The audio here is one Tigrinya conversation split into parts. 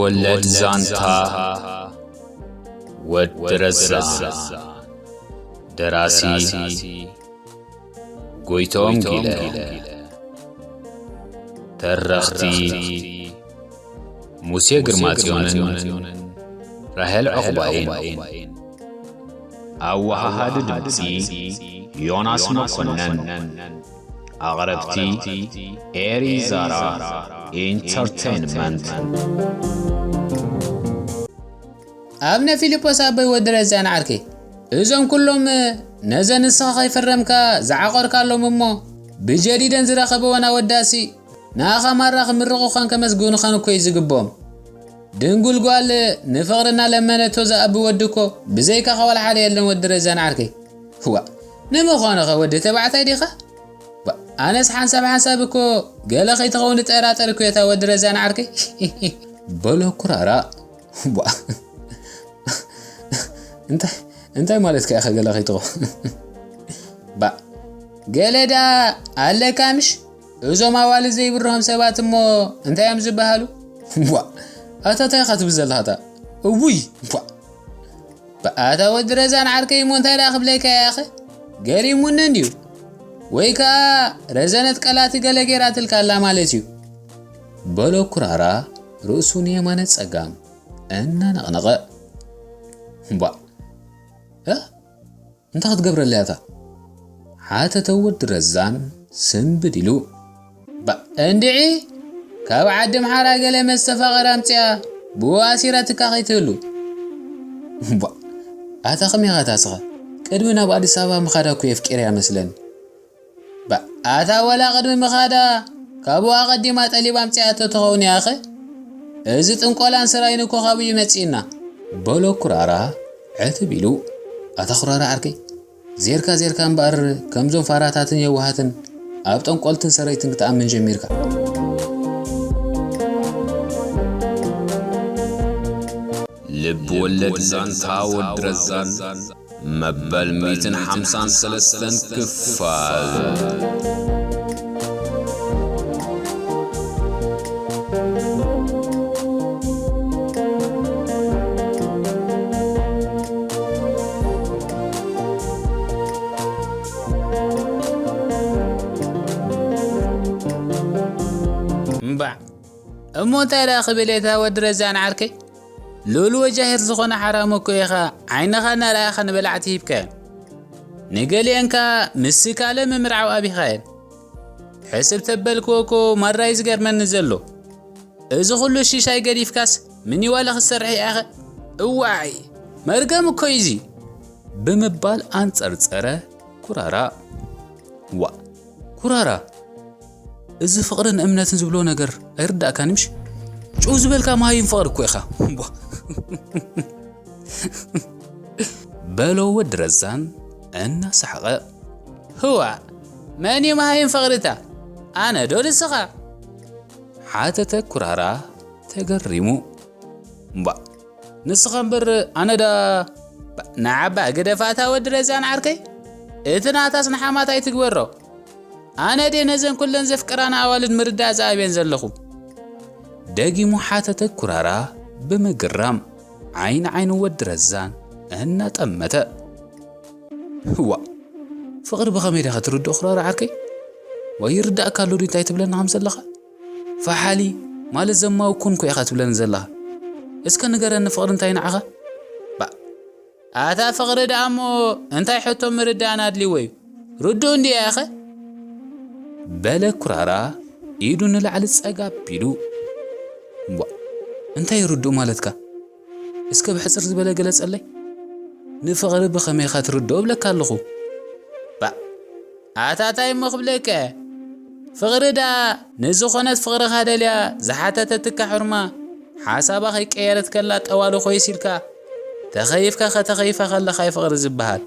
ወለድ ዛንታ ወዲ ረዛ። ደራሲ ጎይቶም ጊለ። ተረኽቲ ሙሴ ግርማጽዮንን ራሄል ዑቕባይን። ኣወሃሃዲ ድምጺ ዮናስ መኮነን። ኣቕረብቲ ኤሪ ዛራ ኢንተርቴይንመንት። ኣብነ ፊልጶስ ኣቦይ ወዲ ረዛን ዓርከይ፣ እዞም ኩሎም ነዘ ንስኻ ከይፈረምካ ዝዓቆርካሎም እሞ ብጀዲደን ዝረኸብወን ኣወዳሲ ንኣኻ ማራ ክምርቑኻን ከመስግኑኻን እኮ እዩ ዝግብኦም። ድንጉል ጓል ንፍቕሪ እናለመነቶ ዝኣቢ ወዲ እኮ ብዘይካኻ ዋላ ሓደ የለን ወዲ ረዛን ዓርከይ። ዋእ፣ ንምዃኑኸ ወዲ ተባዕታይ ዲኻ? ባ-፣ ኣነስ ሓንሳብ ሓንሳብ እኮ ገለ ከይትኸውን እጠራጠር እኮ እየ እታ ወዲ ረዛን ዓርከይ። በሎ ኩራራ። ባ-፣ እንታይ፣ እንታይ ማለት ከ ኢኻ ገለ ከይትኸውን? ባ-፣ ገለ ደኣ ኣለካ ምሽ? እዞም ኣዋልድ ዘይብርሆም ሰባት እሞ እንታይ እዮም ዝበሃሉ? ቧ፣ ኣታ እንታይ ኢኻ ትብል ዘለኻ እታ? እውይ፣ ቧ። ኣታ ወዲ ረዛን ዓርከይ እሞ እንታይ ደኣ ክብለካ እየ ኣኸ? ገሪሙኒ እንድዩ። ወይ ከኣ ረዘነት ቀላቲ ገለ ጌራትልካ ኣላ ማለት እዩ። በሎ ኩራራ ርእሱ ንየማነ ጸጋም እናነቕነቐ። ቧ። እ? እንታይ ክትገብረለይ እያ እታ? ሓተተ ወዲ ረዛን ስንብድ ኢሉ። ባ-፣ እንድዒ፣ ካብ ዓዲ ኣምሓራ ገለ መስተፋቕር ኣምጺኣ ብኡ ኣሲራትካ ከይትህሉ። ባ-፣ ኣታ ከመይ ኢኻ እታ ስኻ? ቅድሚ ናብ ኣዲስ ኣበባ ምኻዳ እኮ የፍቂረያ መስለኒ። ባ-፣ ኣታ ወላ ቅድሚ ምኻዳ ካብኡ ኣቐዲማ ጠሊባ ኣምጺኣቶ ትኸውን እያ ኣኸ? እዚ ጥንቆላን ስራይን እኮ ካብኡ እዩ መጺእና። በሎ ኩራራ ዕትብ ኢሉ። ኣታ ኩራራ ዓርከይ፣ ዜርካ ዜርካ እምበኣር ከምዞም ፋራታትን የዋሃትን ኣብ ጠንቆልትን ሰረይትን ክትኣምን ጀሚርካ። ልብ ወለድ ዛንታ ወዲ ረዛን መበል ሚእትን ሓምሳን ሰለስተን ክፋል። እምባዕ፣ እሞ እንታይ ደኣ ክብል እየ፣ እታ ወዲ ረዛን ዓርከይ? ልኡል ወጃሂር ዝኾነ ሓራም እኮ ኢኻ፣ ዓይንኻ እናረኣኻ ንበላዕቲ ሂብካየን። ንገሊአን ከኣ ምስ ስካለ ምምርዓው ኣቢኻየን። ሕስብ ተበልክዎ እኮ ማራ እዩ ዝገርመኒ ዘሎ። እዚ ኩሉ ሽሻይ ገዲፍካስ ምኒዋለ ክትሰርሕ ኢኻ? እዋይ፣ መርገም እኮ እዩ እዚ። ብምባል ኣንጸርጸረ ኩራራ። ዋ፣ ኩራራ፣ እዚ ፍቕርን እምነትን ዝብሎ ነገር ኣይርዳእካን ምሽ? ጭው ዝበልካ መሃይም ፍቕሪ እኮ ኢኻ። ዋ። በሎ ወዲ ረዛን እናሰሓቐ። ህዋ፣ መን እዩ መሃይም ፍቕሪ እታ? ኣነ ዶ ንስኻ? ሓተተ ኩራራ ተገሪሙ። እምባእ፣ ንስኻ እምበር ኣነ ዳ-፣ ንዓባ ግደፋታ ወዲ ረዛን ዓርከይ። እቲ ናታስ ንሓማት ኣይትግበሮ። ኣነ ድየ ነዘን ኩለን ዘፍቅራና ኣዋልድ ምርዳእ ዝኣብየን ዘለኹ? ደጊሙ ሓተተ ኩራራ ብምግራም ዓይኒ ዓይኒ ወዲ ረዛን እናጠመተ። እዋ፣ ፍቕሪ ብኸመይ ዲኻ ትርድኦ ኩራራ ዓርከይ? ወይ ይርዳእካ ኣሎ ድዩ እንታይ ትብለና ከም ዘለኻ? ፈሓሊ ማለት ዘማዊ ኩን እኮ ኢኻ ትብለኒ ዘለኻ። እስከ ንገረኒ ፍቕሪ እንታይ ንዓኻ? ባ-፣ ኣታ ፍቕሪ ደኣ እሞ እንታይ ሕቶ ምርዳእን ኣድልይዎ እዩ? ርዱእ እንድየ ኣኸ? በለ ኩራራ ኢዱ ንላዕሊ ጸጋ ኣቢሉ። እምቧ፣ እንታይ እዩ ርዱእ ማለትካ? እስከ ብሕጽር ዝበለ ገለጸለይ። ንፍቕሪ ብኸመይ ኢኻ ትርድኦ እብለካ ኣለኹ። ባእ፣ ኣታ ታይ እሞ ክብለካ እየ? ፍቕሪ ደኣ ንዝኾነት ፍቕርኻ ደልያ ዝሓተተትካ ሕርማ ሓሳባ ከይቀየረት ከላ ጠዋሊ ኮይስ ኢልካ ተኸይፍካ ከተኸይፋ ከለኻ እዩ ፍቕሪ ዝበሃል።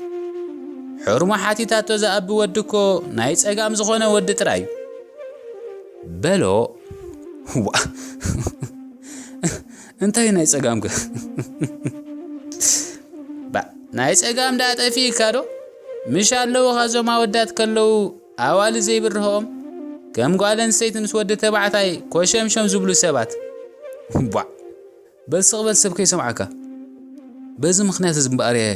ሕርሞ ሓቲታቶ ዝኣቢ ወዲ እኮ ናይ ጸጋም ዝኾነ ወዲ ጥራይ እዩ። በሎ። ዋ። እንታይ ናይ ጸጋምከ? ባ፣ ናይ ጸጋም ደኣ ጠፊእካ ዶ? ምሽ ኣለዉ ኻዞም ኣወዳት ከለዉ ኣዋልድ ዘይብርህኦም ከም ጓል ኣንስተይቲ ምስ ወዲ ተባዕታይ ኮሸምሸም ዝብሉ ሰባት። ቧዕ። በል ስቕ በል ሰብ ከይሰምዓካ። በዚ ምኽንያት እዚ እምበኣር እየ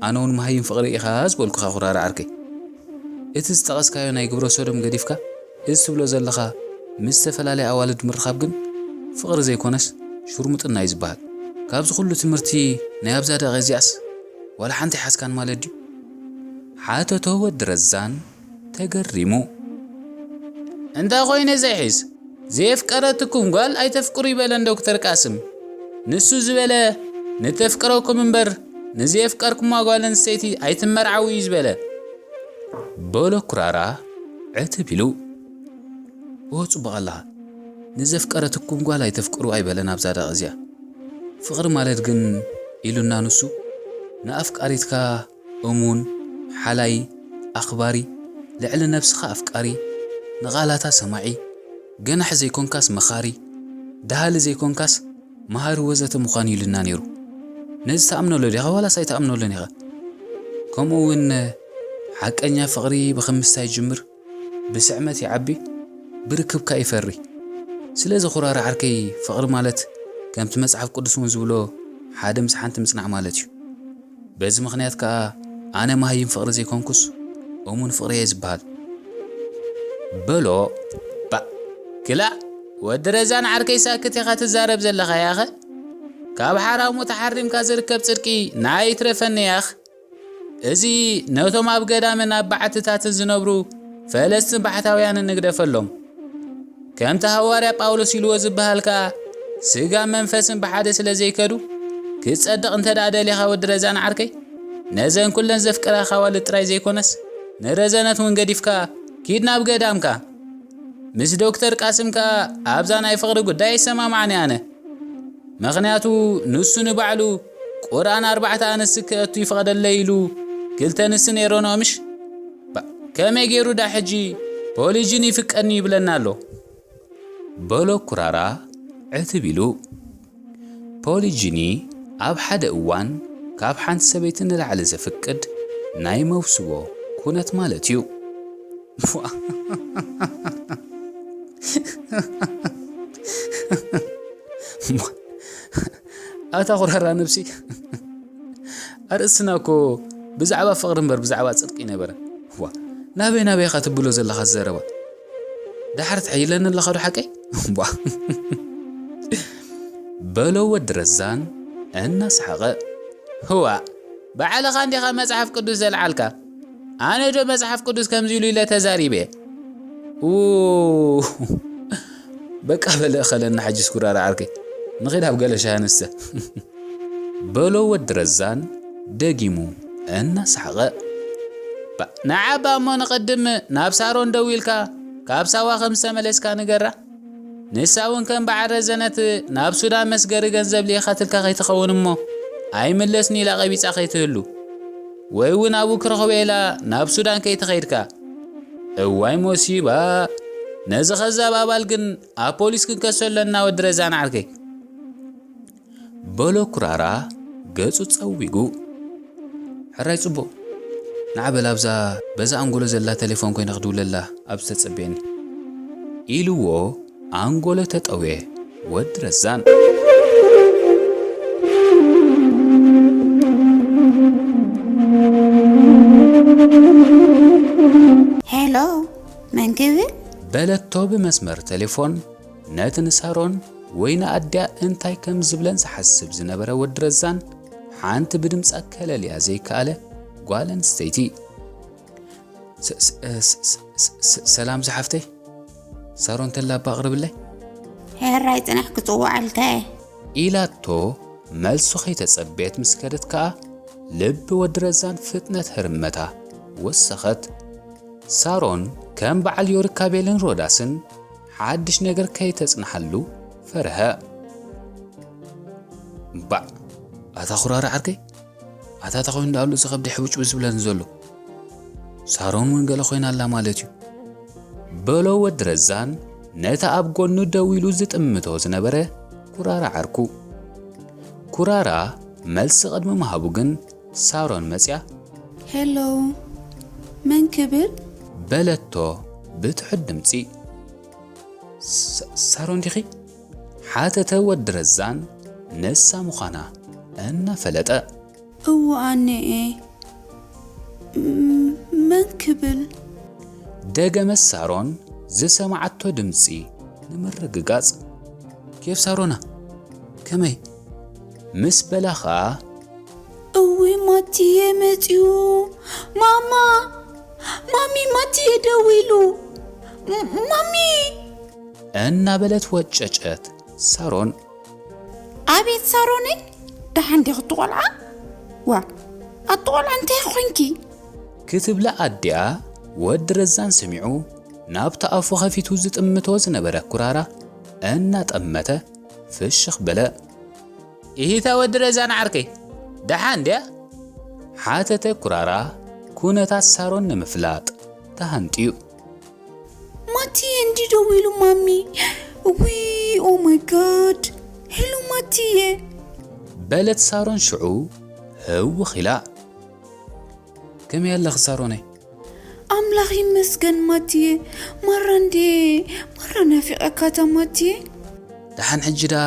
ኣነ እውን መሃይም ፍቕሪ ኢኻ ዝበልኩኻ ኩራራ ዓርከይ። እቲ ዝጠቐስካዮ ናይ ግብረ ሶዶም ገዲፍካ እዚ ትብሎ ዘለኻ ምስ ዝተፈላለያ ኣዋልድ ምርኻብ ግን ፍቕሪ ዘይኮነስ ሽርሙጥና እዩ ዝበሃል። ካብዚ ኩሉ ትምህርቲ ናይ ኣብዛ ደቒቕ እዚኣስ ዋላ ሓንቲ ኣይሓዝካን ማለት ድዩ? ሓተቶ ወዲ ረዛን ተገሪሙ። እንታይ ኮይነ ዘይሕዝ? ዘየፍቀረትኩም ጓል ኣይተፍቅሩ ይበለን ዶክተር ቃስም። ንሱ ዝበለ ንተፍቅረኩም እምበር ንዘየፍቀርኩማ ጓል ኣንስተይቲ ኣይትመርዓው እዩ ዝበለ። በሎ ኩራራ ዕትብ ኢሉ። ኦ ጽቡቕ ኣለኻ። ንዘፍቀረትኩም ጓል ኣይተፍቅሩ ኣይበለን ኣብዛ ደቒቕ እዚኣ። ፍቕሪ ማለት ግን ኢሉና ንሱ ንኣፍቃሪትካ እሙን፣ ሓላይ፣ ኣኽባሪ፣ ልዕሊ ነብስኻ ኣፍቃሪ፣ ንቓላታ ሰማዒ፣ ገናሒ ዘይኮንካስ መኻሪ፣ ደሃሊ ዘይኮንካስ መሃሪ ወዘተ ምዃን እዩ ኢሉና ነይሩ። ነዚ ትኣምነሉ ዲኻ ዋላስ ኣይትኣምነሉን ኢኻ? ከምኡ እውን ሓቀኛ ፍቕሪ ብኽምስታ ይጅምር፣ ብስዕመት ይዓቢ፣ ብርክብካ ይፈሪ። ስለዚ ኩራራ ዓርከይ ፍቕሪ ማለት ከምቲ መጽሓፍ ቅዱስ እውን ዝብሎ ሓደ ምስ ሓንቲ ምጽናዕ ማለት እዩ። በዚ ምኽንያት ከኣ ኣነ መሃይም ፍቕሪ ዘይኮንኩስ እሙን ፍቕሪ እየ ዝበሃል። በሎ። ባእ ክላእ ወዲ ረዛን ዓርከይ ሳክት ኢኻ ትዛረብ ዘለኻ ያኸ? ካብ ሓራሙ ተሓሪምካ ዝርከብ ጽድቂ ንኣይ ይትረፈኒ ያኽ። እዚ ነቶም ኣብ ገዳምን ኣብ በዓትታትን ዝነብሩ ፈለስትን ባሕታውያንን ንግደፈሎም። ከምቲ ሃዋርያ ጳውሎስ ኢልዎ ዝበሃል ከኣ ስጋን መንፈስን ብሓደ ስለ ዘይከዱ ክትጸድቕ እንተ ደኣ ደሊኻ ወዲ ረዛን ዓርከይ ነዘን ኩለን ዘፍቅራኻ ኣዋልድ ጥራይ ዘይኮነስ ንረዘነት እውን ገዲፍካ ኪድ ናብ ገዳምካ። ምስ ዶክተር ቃስም ከኣ ኣብዛ ናይ ፍቕሪ ጉዳይ ኣይሰማማዕን ኣነ። ምኽንያቱ ንሱ ንባዕሉ ቁርኣን ኣርባዕተ ኣንስቲ ክእቱ ይፍቐደለይ ኢሉ ክልተ ኣንስቲ ነይረንኦ ምሽ? ባ- ከመይ ገይሩ ዳ ሕጂ ፖሊጅን ይፍቀድኒ ይብለና ኣሎ? በሎ ኩራራ ዕትብ ኢሉ። ፖሊጂኒ ኣብ ሓደ እዋን ካብ ሓንቲ ሰበይቲ ንላዕሊ ዘፍቅድ ናይ መውስቦ ኩነት ማለት እዩ። ኣታ ኩራራ ነብሲ፣ ኣርእስትና እኮ ብዛዕባ ፍቕሪ እምበር ብዛዕባ ጽድቂ ነበረ። ዋ፣ ናበይ ናበይ ኢኻ ትብሎ ዘለኻ ዘረባ? ደሓር ትሕይለኒ ኣለኻ ዶ ሓቀይ? ቧ። በሎ ወዲ ረዛን እናሰሓቐ። ህዋ፣ ባዕልኻ እንዲኻ መጽሓፍ ቅዱስ ዘልዓልካ። ኣነ ዶ መጽሓፍ ቅዱስ ከምዚ ኢሉ ኢለ ተዛሪበ? ው-፣ በቃ በለ እኸለና ሕጂ ስኩራራ ዓርከይ። ንኺድ ኣብ ገለ ሻሂ ንስተ። በሎ ወዲ ረዛን ደጊሙ እናሰሓቐ። ባ-፣ ንዓ እባ እሞ ንቕድም ናብ ሳሮን ደዊልካ ካብ ሳዋ ከም ዝተመለስካ ንገራ። ንሳ እውን ከም በዓል ረዘነት ናብ ሱዳን መስገሪ ገንዘብ ልኢኻትልካ ከይትኸውን እሞ ኣይምለስን ኢላ ቀቢጻ ከይትህሉ። ወይ እውን ኣብኡ ክረኽቦ ኢላ ናብ ሱዳን ከይትኸይድካ። እዋይ ሞሲባ! ነዚ ከዛብ ኣባል ግን ኣብ ፖሊስ ክንከሶ ኣለና ወዲ ረዛን ዓርከይ። በሎ ኩራራ ገጹ ጸዊጉ። ሕራይ ጽቡቕ። ንዓ በል ኣብዛ በዛ ኣንጎሎ ዘላ ቴሌፎን ኮይነ ክድውለላ ኣብ ዝተጸበየኒ። ኢልዎ ኣንጎሎ ተጠውየ ወዲ ረዛን። ሄሎ፣ መን ክብል? በለቶ ብመስመር ቴሌፎን ነቲ ንሳሮን ወይ ንኣዲኣ እንታይ ከም ዝብለን ዝሓስብ ዝነበረ ወዲ ረዛን ሓንቲ ብድምጻ ከለልያ ዘይከኣለ ጓል ኣንስተይቲ። ስ-፣ ስ-፣ ስ-፣ ስ-፣ ስ-፣ ስ-፣ ሰላም ዝሓፍተይ፣ ሳሮን ተላ እባ ኣቕርብለይ። ሕራይ ጽናሕ ክጽውዓልካ እየ። ኢላቶ መልሱ ከይተጸበየት ምስ ከደት ከኣ ልቢ ወዲ ረዛን ፍጥነት ህርመታ ወሰኸት። ሳሮን ከም በዓል ዮርካቤልን ሮዳስን ሓድሽ ነገር ከይተጽንሓሉ ፈርሀ። እምባዕ፣ ኣታ ኩራራ ዓርከይ፣ ኣታ እንታይ ኮይኑ ደኣሉ እዚ ከብዲ ሕውጭው ዝብለኒ ዘሎ? ሳሮን እውን ገለ ኮይና ኣላ ማለት እዩ። በሎ ወዲ ረዛን ነቲ ኣብ ጎኑ ደው ኢሉ ዝጥምቶ ዝነበረ ኩራራ ዓርኩ። ኩራራ መልሲ ቅድሚ ምሃቡ ግን ሳሮን መጽያ። ሄሎ፣ መን ክብል? በለቶ ብትሑት ድምጺ። ሳ-፣ ሳሮን ዲኺ? ሓተተ ወዲ ረዛን ንሳ ምዃና እናፈለጠ። እወ ኣነ'የ። ም-፣ መን ክብል? ደገመ ሳሮን ዝሰማዓቶ ድምጺ ንምርግጋጽ። ኬፍ ሳሮና፣ ከመይ? ምስ በላ ኸኣ። እውይ ማቲየ መጺኡ። ማማ! ማሚ ማቲየ ደዊሉ። ም-፣ ማሚ! እናበለት ወጨጨት ሳሮን። ኣቤት ሳሮነይ፣ ደሓን ዲኺ ትቖልዓ? ዋ፣ ኣቲ ቆልዓ እንታይ ኾንኪ? ክትብላ ኣዲኣ ወዲ ረዛን ሰሚዑ ናብቲ ኣፉ ኸፊቱ ዝጥምቶ ዝነበረ ኩራራ እናጠመተ ፍሽኽ በለ። ኢሂታ ወዲ ረዛን ዓርከይ፣ ደሓን ድያ? ሓተተ ኩራራ ኩነታት ሳሮን ንምፍላጥ ተሃንጥዩ። ማቲየ እንዲ ደዊሉ ማሚ። ዊ፣ ኦ ማይ ጋድ። ሄሎ ማቲየ። በለት ሳሮን ሽዑ ህውኽ ኢላ። ከመይ ኣለኺ ሳሮነይ? ኣምላኽ ይመስገን ማቲየ። ማራ እንዴ፣ ማራ ናፊቐካታ ማቲየ። ደሓን ሕጂ ደኣ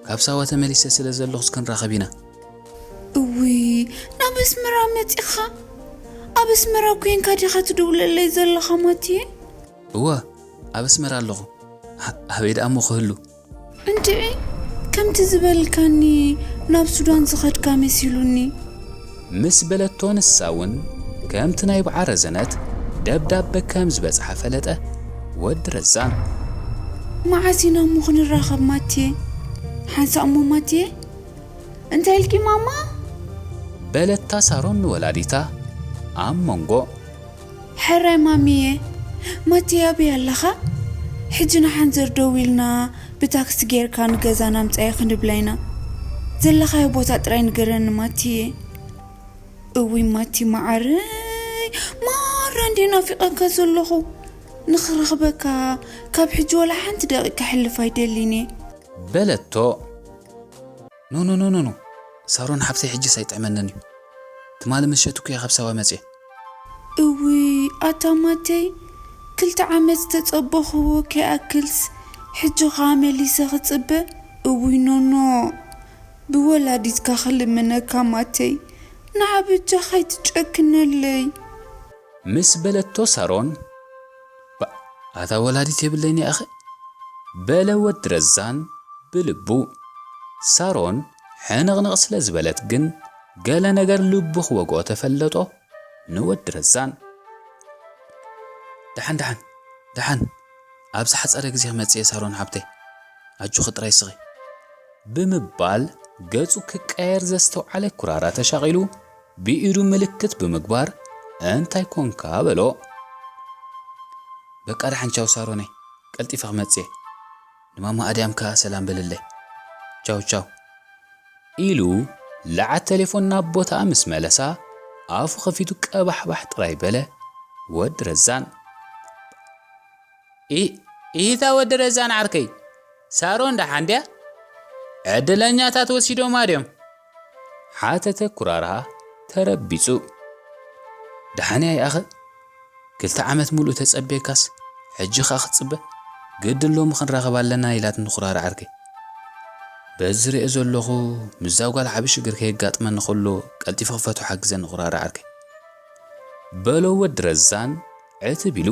ካብ ሳዋ ተመሊሰ ስለ ዘለኹስ ክንራኸብ ኢና። እውይ፣ ናብ ኣስመራ መጺኻ? ኣብ ኣስመራ ኮይንካ ዲኻ ትድውለለይ ዘለኻ ማቲየ? እወ፣ ኣብ ኣስመራ ኣለኹ። ኣ-፣ ኣበይ ደኣ እሞ ክህሉ? እንድዒ፣ ከምቲ ዝበልካኒ ናብ ሱዳን ዝኸድካ መሲሉኒ። ምስ በለቶ ንሳ እውን ከምቲ ናይ ብዓ ረዘነት ደብዳበ ከም ዝበጽሓ ፈለጠ ወዲ ረዛን። መዓስ ኢና እሞ ክንራኸብ ማቲየ? ሓንሳእ እሞ ማቲየ? እንታይ ኢልኪ ማማ? በለታ ሳሮን ንወላዲታ ኣብ መንጎ። ሕራይ ማሚየ፣ ማቲየ ኣበይ ኣለኻ? ሕጂ ንሓንዘር ደዊልና ብታክሲ ጌርካ ንገዛና ምጻኢ ክንብላ ኢና። ዘለኻዮ ቦታ ጥራይ ንገረኒ ማቲየ። እውይ ማቲ መዓረይ፣ ማራ እንዴ ናፊቐካ ዘለኹ። ንኽረኽበካ ካብ ሕጂ ወላ ሓንቲ ደቂቕ ከሕልፍ ኣይደልን እየ። በለቶ። ኖ፣ ኖ፣ ኖ፣ ኖ፣ ኖ። ሳሮን ሓብተይ ሕጅስ ኣይጥዕመንን እዩ። ትማሊ ምሸት እኮ እየ ካብ ሳዋ መጽየ። እውይ፣ ኣታ ማተይ፣ ክልተ ዓመት ዝተጸበኽዎ ከይኣክልስ፣ ሕጂ ኸኣ መሊሰ ክጽበ? እውይ፣ ኖ፣ ኖ። ብወላዲትካ ክልምነካ ማተይ፣ ንዓ በጃኻ ኣይትጨክነለይ። ምስ በለቶ ሳሮን፣ ባ-፣ ኣታ ወላዲት የብለይን እየ ኣኸ? በለ ወዲ ረዛን ብልቡ። ሳሮን ሕንቕንቕ ስለ ዝበለት ግን ገለ ነገር ልቡ ክወግኦ ተፈለጦ ንወዲ ረዛን። ደሓን፣ ደሓን፣ ደሓን፣ ኣብ ዝሓጸረ ግዜ ክመጽእ እየ ሳሮን ሓብተይ፣ ኣጆኺ ጥራይ ስኺ። ብምባል ገጹ ክቀየር ዘስተውዓለ ኩራራ ተሻቒሉ ብኢዱ ምልክት ብምግባር፣ "እንታይ ኮንካ?" በሎ። "በቃ ደሓን ቻው ሳሮነይ፣ ቀልጢፈ ክመጽእ እየ። ንማማ ኣድያም ከኣ ሰላም በልለይ። ቻው ቻው" ኢሉ ለዓት ቴሌፎን ናብ ቦታኣ ምስ መለሳ፣ ኣፉ ከፊቱ ቀባሕባሕ ጥራይ በለ ወዲ ረዛን። ኢ-፣ ኢሂታ ወዲ ረዛን ዓርከይ፣ ሳሮን ደሓን ድያ? ዕድለኛታት ወሲዶማ ድዮም? ሓተተ ኩራራ ተረቢጹ። ደሓን እያ ይኣኸ፣ ክልተ ዓመት ሙሉእ ተጸብየካስ፣ ሕጂ ኸኣ ክትጽበ? ግድን ሎሚ ክንራኸብ ኣለና ኢላትኒ ኩራራ ዓርከይ። በዚ ዝሪኦ ዘለኹ፣ ምስዛ ጓል ዓቢ ሽግር ከየጋጥመኒ ከሎ፣ ቀልጢፈ ክፈትሖ ሓግዘኒ ኩራራ ዓርከይ። በሎ ወዲ ረዛን ዕትብ ኢሉ።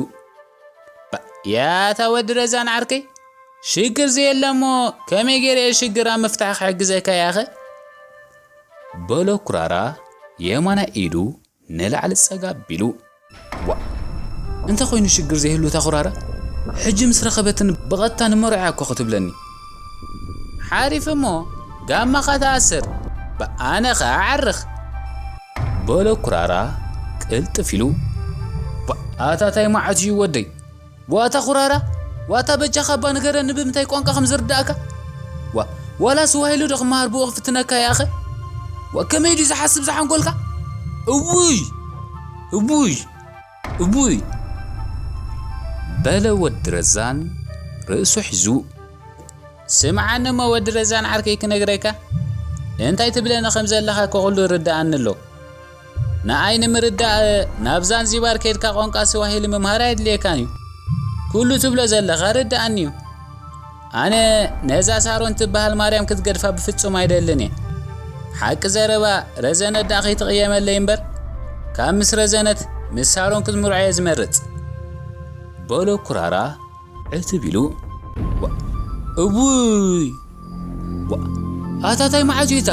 ባ-፣ ያታ ወዲ ረዛን ዓርከይ፣ ሽግር ዘየለ እሞ ከመይ ገይረ እየ ሽግር ኣብ ምፍታሕ ክሕግዘካ ያኸ? በሎ ኩራራ የማናይ ኢዱ ንላዕሊ ጸጋ ኣቢሉ። ዋ፣ እንተ ኾይኑ ሽግር ዘይህሉ እታ ኩራራ፣ ሕጂ ምስ ረኸበትን ብቐጥታ ንመርዖ እያ እኮ ክትብለኒ። ሓሪፍ እሞ ጋማኻ ተኣስር፣ ባ-፣ ኣነ ኸኣ ዓርኽ። በሎ ኩራራ ቅልጥፍ ኢሉ። ባ-፣ ኣታ ታይ መዓት እዩ ወደይ? ዋታ ኩራራ፣ ዋታ በጃኻ እባ ንገረኒ ብምንታይ ቋንቋ ከም ዝርዳእካ? ዋ-፣ ዋላ ስዋሂሊ ዶ ክመሃር ብኡ ክፍትነካ ይኣኸ? ዋ-፣ ከመይ ድዩ ዝሓስብ ዝሓንጎልካ? እውይ! እውይ! እውይ! በለ ወዲ ረዛን ርእሱ ሒዙ። ስምዓኒ እሞ ወዲ ረዛን ዓርከይ ክነግረካ፣ እንታይ ትብለኒ ከም ዘለኻ እኮ ኩሉ ይርድኣኒ ኣሎ። ንኣይ ንምርዳእ ናብ ዛንዚባር ከይድካ ቋንቋ ስዋሂሊ ምምሃር ኣየድልየካን እዩ። ኩሉ ትብሎ ዘለኻ ርድኣኒ እዩ። ኣነ ነዛ ሳሮን ትበሃል ማርያም ክትገድፋ ብፍጹም ኣይደልን እየ። ሓቂ ዘረባ ረዘነት ደኣ ከይትቕየመለይ እምበር፣ ካብ ምስ ረዘነት ምስ ሳሮን ክትምርዖ እየ ዝመርጽ። በሎ ኩራራ ዕትብ ኢሉ። ዋ፣ እውይ! ዋ፣ ኣታ ታይ መዓት እዩ እታ?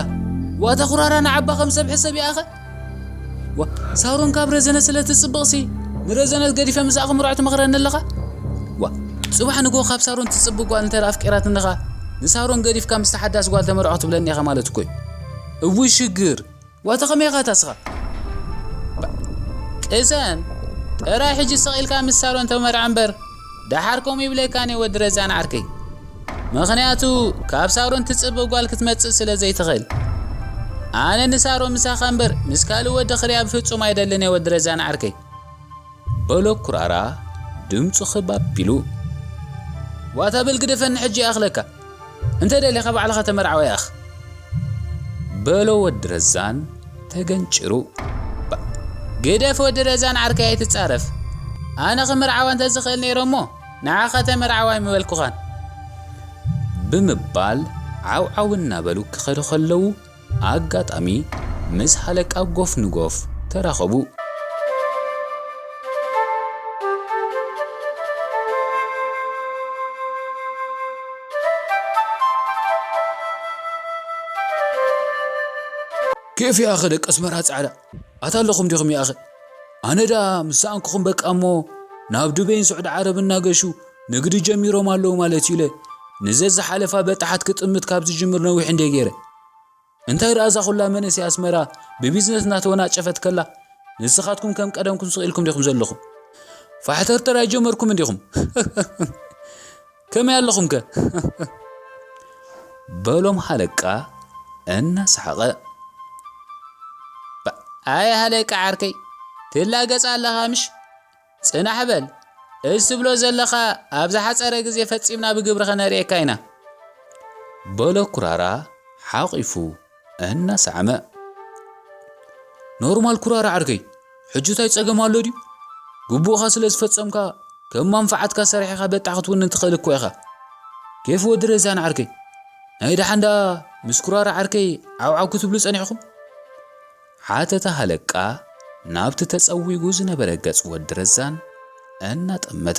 ዋታ ኩራራ ንዓባ ከም ሰብ ሕሰብ ይኣኸ? ዋ፣ ሳሮን ካብ ረዘነት ስለ ትጽብቕሲ፣ ንረዘነት ገዲፈ ምስኣ ክምርዖ ትመኽረኒ ኣለኻ? ዋ፣ ጽባሕ ንግሆ ካብ ሳሮን ትጽብቕ ጓል እንተ ደኣ ኣፍቂራትኒ ኸኣ፣ ንሳሮን ገዲፍካ ምስታ ሓዳስ ጓል ተመርዖ ክትብለኒ ኢኻ ማለት እኮ እዩ። እውይ ሽግር! ዋታ ከመይ ኢኻ ታስኻ? ባ-፣ ቅሰን፣ ጥራይ ሕጂ ስቕ ኢልካ ምስ ሳሮን ተመርዓ እምበር፣ ደሓር ከምኡ ይብለካን እየ ወዲ ረዛን ዓርከይ። ምኽንያቱ፣ ካብ ሳሮን ትጽብቕ ጓል ክትመጽእ ስለ ዘይትኽእል። ኣነ ንሳሮን ምሳኻ እምበር፣ ምስ ካልእ ወዲ ክሪኣ ብፍጹም ኣይደልን እየ ወዲ ረዛን ዓርከይ። በሎ ኩራራ ድምፁ ክብ ኣቢሉ። ዋታ በል ግደፈኒ ሕጂ ይኣኽለካ። እንተ ደሊኻ ባዕልኻ ተመርዓዋ ይኣኽ። በሎ ወዲ ረዛን ተገንጭሩ። ባ-፣ ግደፍ ወዲ ረዛን ዓርከይ ኣይትጻረፍ። ኣነ ክምርዓዋ እንተ ዝኽእል ነይረ እሞ ንዓኻ ተመርዓዋ ኣይምበልኩኻን። ብምባል ዓው ዓው እናበሉ ክኸዱ ከለዉ ኣጋጣሚ ምስ ሃለቃ ጎፍ ንጎፍ ተራኸቡ። ኬፍ ይኣኸ ደቂ ኣስመራ ጻዕዳ፣ ኣታ ኣለኹም ዲኹም ይኣኸ? ኣነ ደኣ ምስ ሰኣንኩኹም በቃ እሞ ናብ ዱበይን ስዑዲ ዓረብ እናገሹ ንግዲ ጀሚሮም ኣለዉ ማለት እዩ ኢለ ንዘዝሓለፋ በጣሓት ክጥምት ካብ ዝጅምር ነዊሕ እንደ ገይረ። እንታይ ደኣ እዛ ኹላ መንእሰይ ኣስመራ ብቢዝነስ እናተወናጨፈት ከላ፣ ንስኻትኩም ከም ቀደምኩም ስቕ ኢልኩም ዲኹም ዘለኹም? ፋሕተርተር ኣይጀመርኩምን ዲኹም? ከመይ ኣለኹም ከ? በሎም ሃለቃ እናሰሓቐ። ባ-፣ ኣይ ሃለቃ ዓርከይ፣ ትላገጽ ኣለኻ ምሽ? ጽናሕ በል፣ እዚ ትብሎ ዘለኻ ኣብ ዝሓጸረ ግዜ ፈጺምና ብግብሪ ከነርእየካ ኢና። በሎ ኩራራ ሓቒፉ እናሰዓመ። ኖርማል ኩራራ ዓርከይ፣ ሕጂ እንታይ ጸገም ኣሎ ድዩ? ግቡእኻ ስለ ዝፈጸምካ፣ ከም ማንፍዓትካ ሰሪሕኻ በጣሕ ክትውንን ትኽእል እኮ ኢኻ። ኬፍ ወዲ ረዛን ዓርከይ፣ ናይ ደሓን ደኣ ምስ ኩራራ ዓርከይ ዓውዓው ክትብሉ ጸኒሕኹም? ሓተተ ሃለቃ ናብቲ ተጸዊጉ ዝነበረ ገጽ ወዲ ረዛን እናጠመተ።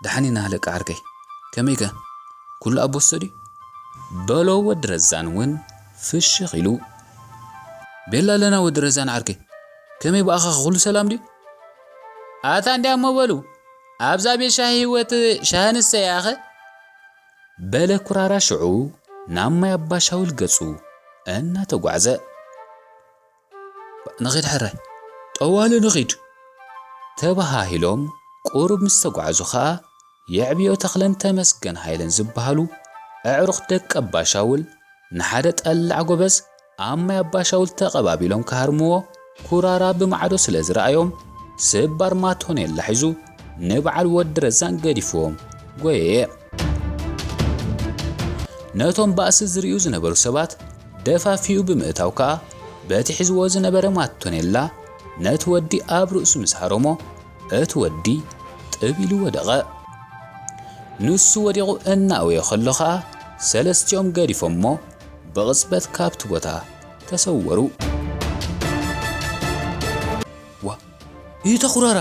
ደሓን ኢና ሃለቃ ዓርከይ፣ ከመይከ? ኩሉ ኣብ ቦስቶ ድዩ? በሎ ወዲ ረዛን እውን ፍሽኽ ኢሉ። ቤላ ኣለና ወዲ ረዛን ዓርከይ፣ ከመይ ብኣኻኸ ኩሉ ሰላም ድዩ? ኣታ እንድያ እሞ በሉ፣ ኣብዛ ቤት ሻሂ ህይወት ሻሂ ንሰ ያኸ? በለ ኩራራ ሽዑ ናብ ማይ ኣባሻውል ገጹ እናተጓዕዘ። ንኺድ ሕራይ፣ ጠዋሊ ንኺድ። ተበሃሂሎም ቁሩብ ምስ ተጓዕዙ ኸኣ የዕብዮ ተኽለን ተመስገን ሃይለን ዝበሃሉ ኣዕሩኽ ደቂ ኣባሻውል ንሓደ ጠላዕ ጎበዝ ኣብ ማይ ኣባሻውል ተቐባቢሎም ክሃርምዎ ኩራራ ብማዕዶ ስለ ዝረኣዮም ስባር ማቶኔላ ሒዙ ንበዓል ወዲ ረዛን ገዲፍዎም ጎየየ። ነቶም ባእሲ ዝርእዩ ዝነበሩ ሰባት ደፋፊኡ ብምእታው ከኣ በቲ ሒዝዎ ዝነበረ ማቶኔላ ነቲ ወዲ ኣብ ርእሱ ምስ ሃረሞ እቲ ወዲ ጥብ ኢሉ ወደቐ። ንሱ ወዲቑ እናእወየ ከሎ ኸኣ ሰለስቲኦም ገዲፎሞ ብቕጽበት ካብቲ ቦታ ተሰወሩ። ዋ፣ ኢተ ኩራራ፣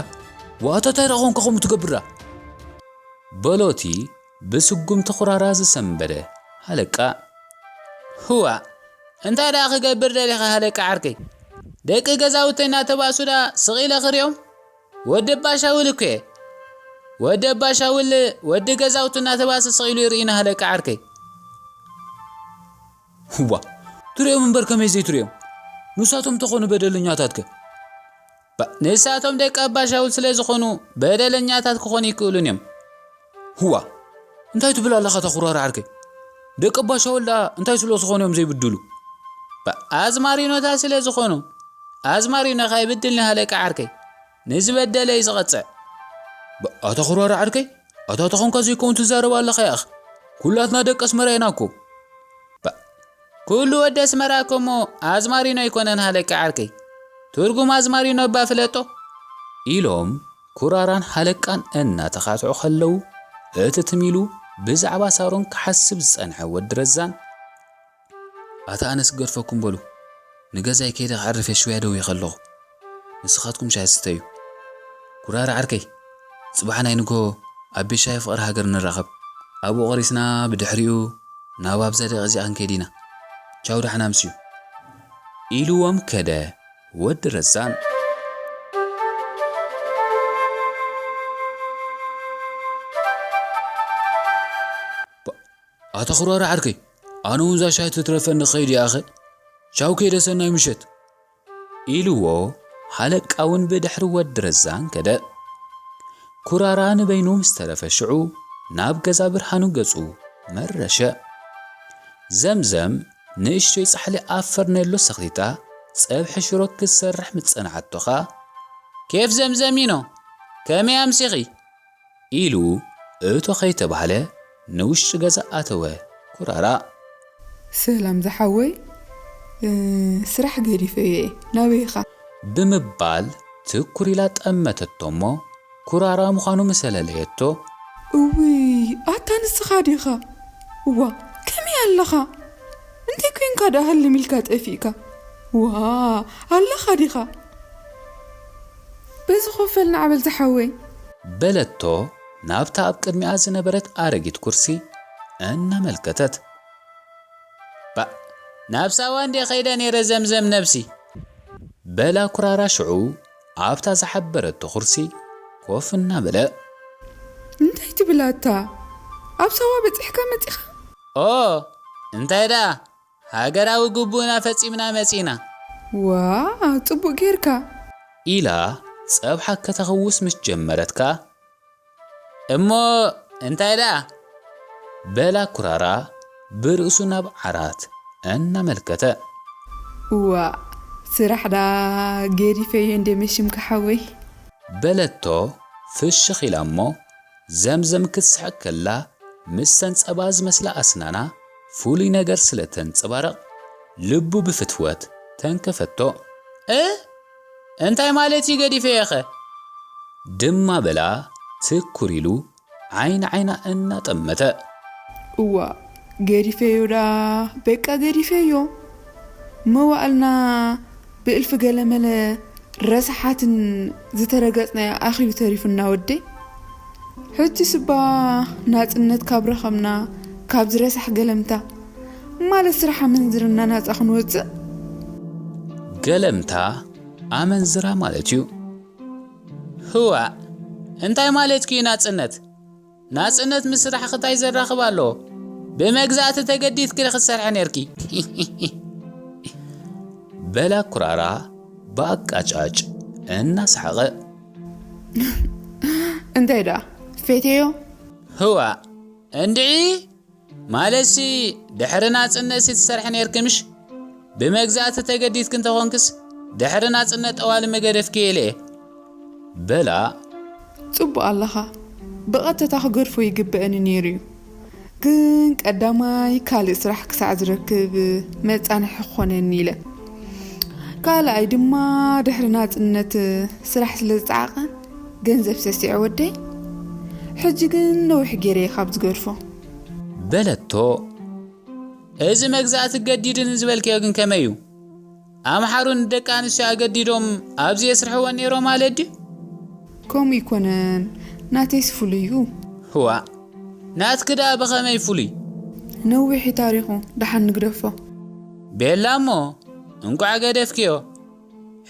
ዋታ እንታይ ደኣ ኾንካ ከምኡ ትገብር ደኣ? በሎ እቲ ብስጉምቲ ኩራራ ዝሰንበደ ሃለቃ። ህዋ፣ እንታይ ደኣ ክገብር ደሊኻ ሃለቃ ዓርከይ? ደቂ ገዛውተይ እናተባእሱ ደኣ ስቕ ኢለ ክሪኦም? ወዲ ኣባ ሻውል እኮ እየ። ወዲ ኣባ ሻውል ወዲ ገዛውቱ እናተባእሰ ስቕ ኢሉ ይርእይና ሃለቃ ዓርከይ። ህዋ፣ ትርእዮም እምበር ከመይ ዘይትርእዮም? ንሳቶም ተኾኑ በደለኛታትከ? ባ-፣ ንሳቶም ደቂ ኣባ ሻውል ስለ ዝኾኑ በደለኛታት ክኾኑ ይክእሉን እዮም። ህዋ፣ እንታይ ትብል ኣለኻ ተኹራሪ ዓርከይ? ደቂ ኣባ ሻውል ደኣ እንታይ ስለ ዝኾኑ እዮም ዘይብድሉ? ባ-፣ ኣዝማሪኖታት ስለ ዝኾኑ። ኣዝማሪኖ ከይብድል ንሃለቃ ዓርከይ። ንዝበደለ እዩ ዝቐጽዕ። ባ-፣ ኣታ ኹራሪ ዓርከይ፣ ኣታ ተኾንካ ዘይከውን ትዛረብ ኣለኻ ያኽ። ኩላትና ደቂ ኣስመራ ኢና እኮ። ባ-፣ ኩሉ ወዲ ኣስመራ እኮ እሞ ኣዝማሪኖ ኣይኮነን ሃለቃ ዓርከይ። ትርጉም ኣዝማሪኖ እባ ፍለጦ። ኢሎም ኩራራን ሃለቃን እናተኻትዑ ከለዉ፣ እቲ ትም ኢሉ ብዛዕባ ሳሮን ክሓስብ ዝጸንሐ ወዲ ረዛን፣ ኣታ ኣነስ ክገድፈኩም በሉ፣ ንገዛይ ከይደ ክዕርፍ እየ ሽውያ ደው ከለኹ፣ ንስኻትኩም ሻሂ ስተዩ። ኩራራ ዓርከይ፣ ጽባሕ ናይ ንግሆ ኣብ ቤት ሻሂ ፍቕሪ ሃገር ንራኸብ። ኣብኡ ቆሪስና ብድሕሪኡ ናብ ኣብዛ ደቂቕ እዚኣ ክንከይድ ኢና። ቻው፣ ደሓን ኣምስዩ። ኢልዎም ከደ ወዲ ረዛን። ኣታ ኩራራ ዓርከይ፣ ኣነ እውን እዛ ሻሂ ትትረፈኒ ክኸይድ እየ ኣኸ። ቻው ከይደ ሰናይ ምሸት። ኢልዎ ሃለቃ እውን ብድሕሪ ወዲ ረዛን ከደ። ኩራራ ንበይኑ ምስ ተረፈ ሽዑ ናብ ገዛ ብርሃኑ ገጹ መረሸ። ዘምዘም ንእሽቶይ ጻሕሊ ኣብ ፈርኔሎ ሰኽቲታ ጸብሒ ሽሮ ክትሰርሕ ምስ ጸንሓቶ ኸኣ፣ ኬፍ ዘምዘሚኖ፣ ከመይ ኣምሲኺ? ኢሉ እቶ ከይተባህለ ንውሽጢ ገዛ ኣተወ ኩራራ። ሰላም ዝሓወይ፣ እ፣ ስራሕ ገዲፈ እየ፣ ናበይ ኢኻ? ብምባል ትኩር ኢላ ጠመተቶ እሞ ኩራራ ምዃኑ ምስ ኣለለየቶ፣ እውይ፣ ኣታ ንስኻ ዲኻ? እዋ፣ ከመይ ኣለኻ? እንታይ ኮይንካ ደኣ ህልም ኢልካ ጠፊእካ? ዋ፣ ኣለኻ ዲኻ? በዚ ኮፈል ንዓበል ዝሓወይ። በለቶ ናብታ ኣብ ቅድሚኣ ዝነበረት ኣረጊት ኩርሲ እናመልከተት። ባእ፣ ናብ ሳዋ እንድየ ኸይደ ነይረ ዘምዘም ነብሲ። በላ ኩራራ ሽዑ ኣብታ ዝሓበረቶ ኩርሲ ኮፍ እናበለ። እንታይ ትብል ኣታ? ኣብ ሳዋ በጺሕካ መጺኻ? ኦ፣ እንታይ ደኣ? ሃገራዊ ግቡእና ፈጺምና መጺና። ዋ፣ ጽቡቕ ጌርካ። ኢላ ጸብሓ ከተኸውስ ምስ ጀመረት ከኣ፣ እሞ እንታይ ደኣ? በላ ኩራራ ብርእሱ ናብ ዓራት እናመልከተ። እዋ፣ ስራሕ ደኣ ገዲፈዮ እንደ መሽምካ ሓወይ። በለቶ ፍሽኽ ኢላ እሞ ዘምዘም ክትስሕቕ ከላ፣ ምስተን ጸባ ዝመስላ ኣስናና ፍሉይ ነገር ስለ ተንጸባርቕ፣ ልቡ ብፍትወት ተንከፈቶ። እ? እንታይ ማለት እዩ ገዲፈዮኸ? ድማ በላ ትኩር ኢሉ ዓይኒ ዓይና እናጠመተ። እዋ፣ ገዲፈዮ ዳ፣ በቃ ገዲፈዮ። መዋእልና ብእልፊ ገለመለ ረሳሓትን ዝተረገጽናዮ ኣኺሉ ተሪፉና ወደይ። ሕጂ ስባ ናጽነት ካብ ረኸብና ካብዚ ረሳሕ ገለምታ፣ ማለት ስራሕ ኣመንዝርና ናጻ ክንወጽእ። ገለምታ ኣመንዝራ ማለት እዩ። ህዋ፣ እንታይ ማለትኪ እዩ ናጽነት? ናጽነት ምስ ስራሕኺ እንታይ ዘራኽብ ኣለዎ? ብመግዛእቲ ተገዲድኪ ዶ ክትሰርሒ ኔርኪ? በላ ኩራራ ብኣቃጫጭ እናሰሓቐ። እንታይ ደኣ፣ ፈትየዮ? ህዋ፣ እንድዒ፣ ማለትሲ፣ ድሕሪ ናጽነትሲ ትሰርሒ ኔርኪ ምሽ? ብመግዛእቲ ተገዲድኪ እንተኾንክስ፣ ድሕሪ ናጽነት ጠዋሊ ምገደፍክዮ ኢለ እየ። በላ። ጽቡቕ ኣለኻ። ብቐጥታ ክገድፎ ይግበኣኒ ነይሩ እዩ። ግን ቀዳማይ ካልእ ስራሕ ክሳዕ ዝረክብ መጻንሒ ክኾነኒ ኢለ። ካልኣይ ድማ ድሕሪ ናጽነት ስራሕ ስለ ዝጸዓቐ ገንዘብ ሰሲዐ ወደይ። ሕጂ ግን ነዊሕ ገይረ እየ ካብ ዝገድፎ። በለቶ። እዚ መግዛእቲ ገዲድኒ ዝበልክዮ ግን ከመይ እዩ? ኣምሓሩ ንደቂ ኣንስትዮ ኣገዲዶም ኣብዚ የስርሕወን ነይሮም ማለት ድዩ? ከምኡ ኣይኮነን፣ ናተይስ ፍሉይ እዩ። ህዋ፣ ናትኪ ደኣ ብኸመይ ፍሉይ? ነዊሕ እዩ ታሪኹ፣ ደሓን ንግደፎ። ቤላ እሞ፣ እንቋዕ ገደፍክዮ።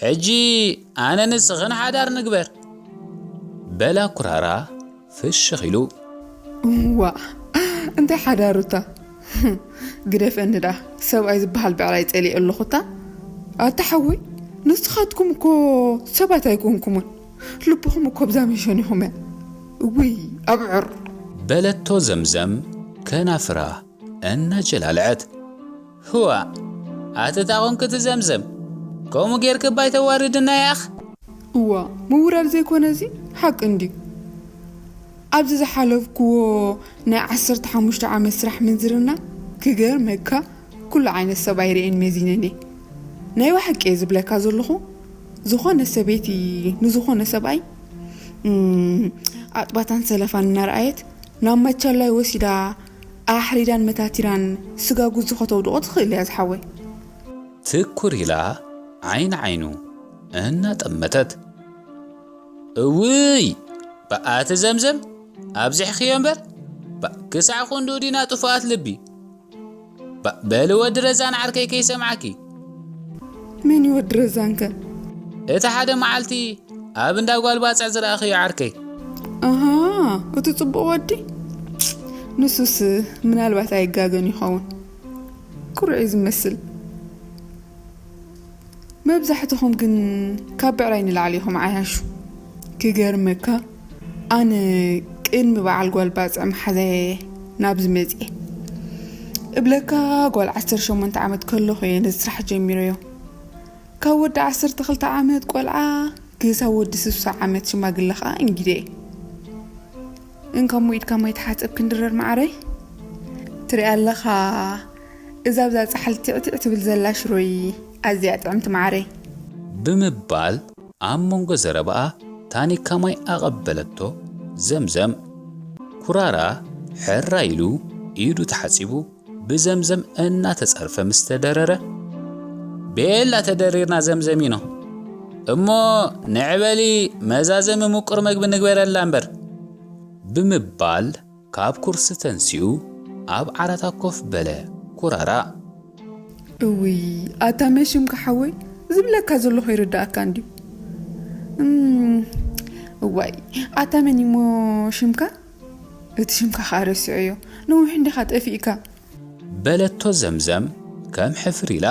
ሕጂ ኣነ ንስኽን ሓዳር ንግበር። በላ ኩራራ ፍሽኽ ኢሉ። ዋእ፣ እንታይ ሓዳሩታ? ግደፈኒ ደኣ፣ ሰብኣይ ዝበሃል ብዕራይ ጸሊኤ ኣለኹታ። ኣታ ሓወይ፣ ንስኻትኩም እኮ ሰባት ኣይኮንኩምን። ልብኹም እኮ ኣብዛ መሸኒኹም እያ። ውይ፣ ኣብዕር። በለቶ ዘምዘም ከናፍራ እናጀላለዐት። ህዋ፣ ኣቲ እታ ኾንክቲ ዘምዘም፣ ከምኡ ጌርኪ እባ ኣይተዋርድና ያኽ። እዋ፣ ምውራድ ዘይኮነ እዚ ሓቂ እንድዩ። ኣብዚ ዝሓለፍክዎ ናይ ዓሰርተ ሓሙሽተ ዓመት ስራሕ ምንዝርና ክገርመካ ኩሉ ዓይነት ሰብ ኣይርእየን መዚነን እየ። ናይ ብሓቂ እየ ዝብለካ ዘለኹ፣ ዝኾነ ሰበይቲ ንዝኾነ ሰብኣይ፣ እም፣ ኣጥባታን ሰለፋን እናረኣየት ናብ ማቻላይ ወሲዳ ኣሕሪዳን መታቲራን ስጋ ጉዝኾ ተውድቖ ትኽእል እያ ዝሓወይ። ትኩር ኢላ ዓይኒ ዓይኑ እናጠመተት፣ እውይ፣ በኣቲ ዘምዘም ኣብዚሕኽዮ እምበር፣ ባ-፣ ክሳዕ ክንድኡ ዲና ጥፉኣት ልቢ? ባ-፣ በሊ ወዲ ረዛን ዓርከይ ከይሰምዓኪ። መን እዩ ወዲ ረዛንከ? እቲ ሓደ መዓልቲ ኣብ እንዳ ጓል ባጽዕ ዝረኣኽዮ ዓርከይ። ኣሃ፣ እቲ ጽቡቕ ወዲ? ንሱስ ምናልባት ኣይጋገን ይኸውን። ቁሩዕ እዩ ዝመስል። መብዛሕትኹም ግን ካብ ብዕራይ ንላዕሊ ኢኹም ዓያሹ። ክገርመካ፣ ኣነ ቅድሚ በዓል ጓል ባጽዕ መሓዛየ ናብዚ መጽኤ። እብለካ፣ ጓል ዓሰርተ ሸሞንተ ዓመት ከለኹ እየ ነዚ ስራሕ ጀሚረዮ። ካብ ወዲ ዓሰርተ ክልተ ዓመት ቆልዓ ክሳብ ወዲ ስሳ ዓመት ሽማግለ ኸኣ እንጊደ እየ። እንካሞ ኢድካ ማይ ተሓጸብ ክንድረር መዓረይ። ትሪኣ ኣለኻ፣ እዛ ኣብዛ ጻሕሊ ቲዕቲዕ ትብል ዘላ ሽሮይ ኣዝያ ጥዕምቲ መዓረይ። ብምባል ኣብ መንጎ ዘረባኣ ታኒካ ማይ ኣቐበለቶ ዘምዘም። ኩራራ ሕራ ኢሉ ኢዱ ተሓጺቡ ብዘምዘም እናተጸርፈ ምስ ተደረረ፣ ቤላ ተደሪርና ዘምዘሚኖ፣ እሞ ንዕበሊ መዛዘሚ ምቁር መግቢ ንግበረላ እምበር፣ ብምባል ካብ ኩርሲ ተንሲኡ ኣብ ዓራታ ኮፍ በለ። ኩራራ። እውይ፣ ኣታ መን ሽምካ ሓወይ? ዝብለካ ዘለኹ ይርዳእካ እንድዩ። እም፣ እዋይ፣ ኣታ መን እሞ ሽምካ? እቲ ሽምካ ኸኣ ረሲዐዮ። ነዊሕ እንዲኻ ጠፊእካ። በለቶ ዘምዘም ከም ሕፍር ኢላ።